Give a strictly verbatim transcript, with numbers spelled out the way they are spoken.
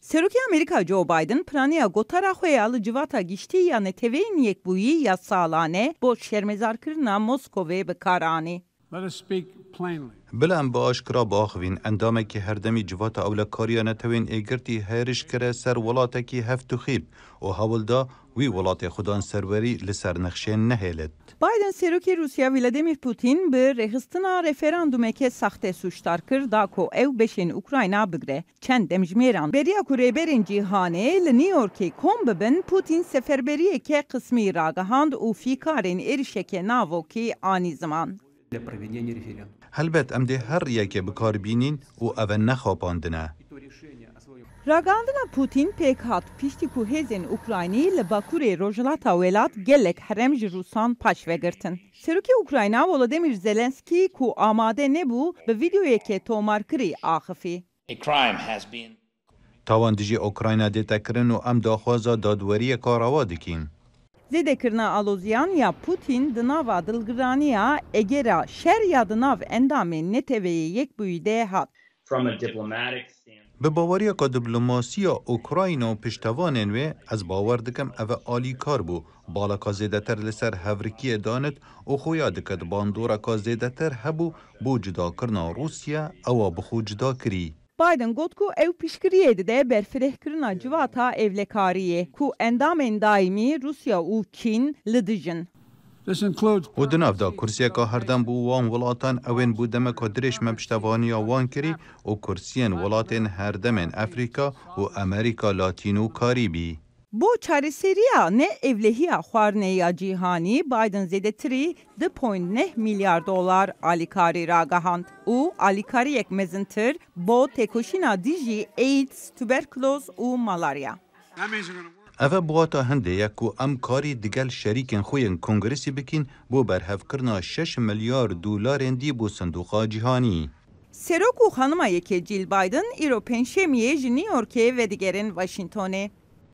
Serokê Amerîka Joe Biden piraniya gotara xwe ya li Civata Giştî ya Neteweyên Yekbûyî ya salane bo şermezarkirina Moskovê bi kar anî. Let us speak plainly. Bila em bi aşkira biaxivîn, endamekî herdemî Civata Ewlekariya Netewên Êgirtî hêriş kire ser welatekî hevtûxîb û hewl da wî welatê xwedan serwerî li ser nexşên nehêlit. Biden serokê Rûsya Vladimir Putin bi rêxistina referandumeke saxte sûcdar kir da ku ew beşên Ukrayna bigire. Çend demjimêran beriya ku rêberên cîhanê li New Yorkê kom bibin, Putin seferberiyeke qismî ragihand û fîkarên êrişeke navokî anî ziman. Для проведения референдума. Helbet em dê her riyekê bi kar bînîn û ev e ne xapandin e. Ragihandina Putin pêk hat piştî ku hêzên Ukraynî li bakurê rojhilata welat gelek herem ji Rûsan paş vegirtin. Serokê Ukrayna Volodymyr Zelenskî ku amade nebû, bi vîdeoyeke tomarkirî axifî. A crime has been Tawan dijî Ukrayna dête kirin û em daxwaza dadweriyeka rewa dikin. Zêdekirina aloziyan ya Putin di nava dilgiraniya egera şer ya di nav endamên Neteweyê Yekbûyî de hat. From a diplomatic standpoint. Bi baweriyeka diplomasiya Ukrayna û piştevanên wê, ez bawer dikim ev e alîkar bû. Baleka zêdetir li ser hevrikiyê danit û xuya dikit bandoreka zêdetir hebû bo cudakirina Rûsya, ewa bi xwe cuda kirî. Biden got ku ew piştgiriyê dide berfirehkirina civata ewlekariyê ku endamên daîmî Rûsya û Çîn li dij in. This includes Û di nav de kursiyeka herdem bo wan welatan, ew ên bo demeka dirêj me piştevaniya wan kirî û kursiyên welatên herdemên Efrîka û Amerîka Latîn û Karîbî. Bo çareseriya ne ewlehiya xwarinê ya cîhanî, Biden zêdetirî du point neh milyar dolar alîkarî ragihand û alîkariyek mezintir bo têkoşîna dijî AIDS, tuberkuloz û malarya. Ev e biwata hindê ye ku em karî digel şerîkên xwe yên kongresî bikin bo berhevkirina şeş milyar dolarên dî bo sindoqa cîhanî. Serok û xanima yekê Jill Biden îro pêncşemiyê ji New Yorkê vedigerin Washingtonê.